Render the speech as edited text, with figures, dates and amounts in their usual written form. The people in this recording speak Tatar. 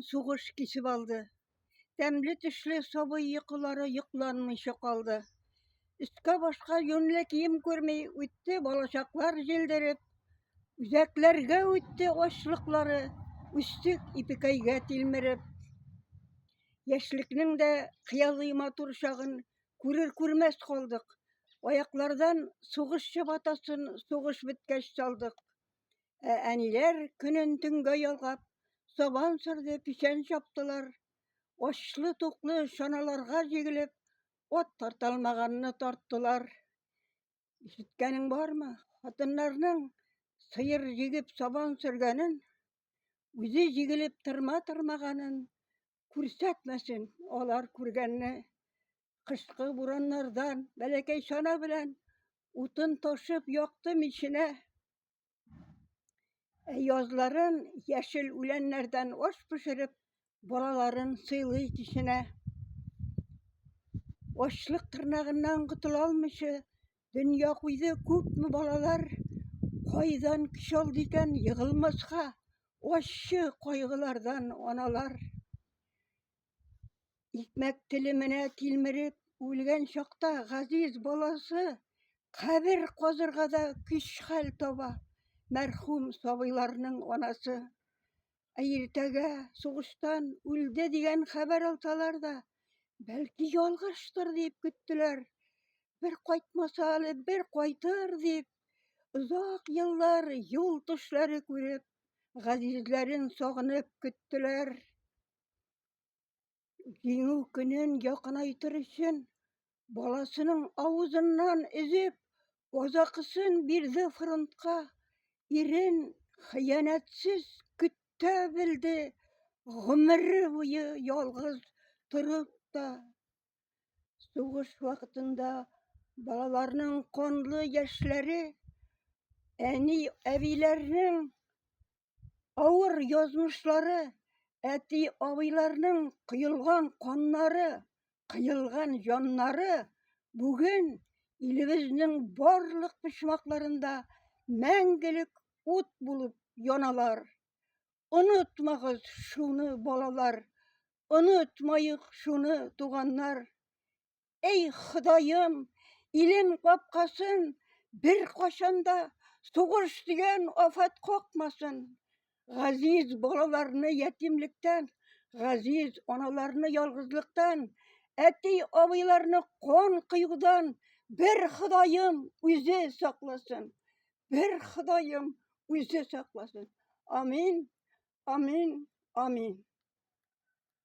сугыш кисеп алды. Тәмле төшле сабый йокылары йокланмыйча калды. Өскә башка юньле кием күрми үтте балачаклар җилдереп. Үзәкләргә үтте ачлыклары, үстек ипекәйгә тилмереп. Яшьлекнең дә хыялый матур чагын күрер күрмәс калдык. Аяклардан сугыш чабатасын сугыш беткәч салдык. Ә әниләр көнен төнгә ялгап, сабан сөрде, печән чаптылар. Ачлы-туклы чаналарга җигелеп, ат тарталмаганны тарттылар. Ишеткәнең бармы, хатыннарның сыер җигеп сабан сөргәнен, үзе җигелеп тырма тырмаганын күрсәтмәсен алар күргәнне. Кышкы бураннардан бәләкәй чана белән утын ташып якты миченә. Ә язларын яшел үләннәрдән аш пешереп, балаларын сыйлый киченә. Ачлык тырнагыннан котыла алмыйча, дөнья куйды күпме балалар. Кайдан көч алды икән егылмаска ачы кайгылардан аналар. Икмәк телеменә тилмереп үлгән чакта газиз баласы кабер казырга да көч-хәл таба мәрхүм сабыйларның анасы. Ә иртәгә сугыштан үлде дигән хәбәр алсалар да, бәлки ялгыштыр дип көттеләр. Бер кайтмаса әле бер кайтыр дип, озак еллар юл төшләре күреп, газизләрен сагынып көттеләр. Җиңү көнен якынайтыр өчен баласының авызыннан өзеп, озакысын бирде фронтка. Ирен хыянәтсез көтә белде, гомере буе ялгыз торып та. Сугыш вакытында балаларның канлы яшьләре, әни әбиләрнең Авыр язмышлары, әти-абыйларның коелган каннары, кыелган җаннары бүген илебезнең барлык почмакларында мәңгелек ут булып яналар. Онытмагыз шуны, балалар, онытмаек шуны, туганнар. Эй, Ходаем, илем капкасын беркайчан да сугыш дигән афәт какмасын. Газиз балаларны ятимлектән, газиз аналарны ялгызлыктан, әти-абыйларны кан коюдан бер Ходаем үзе сакласын. Бер Ходаем үзе сакласын. Амин, амин, амин.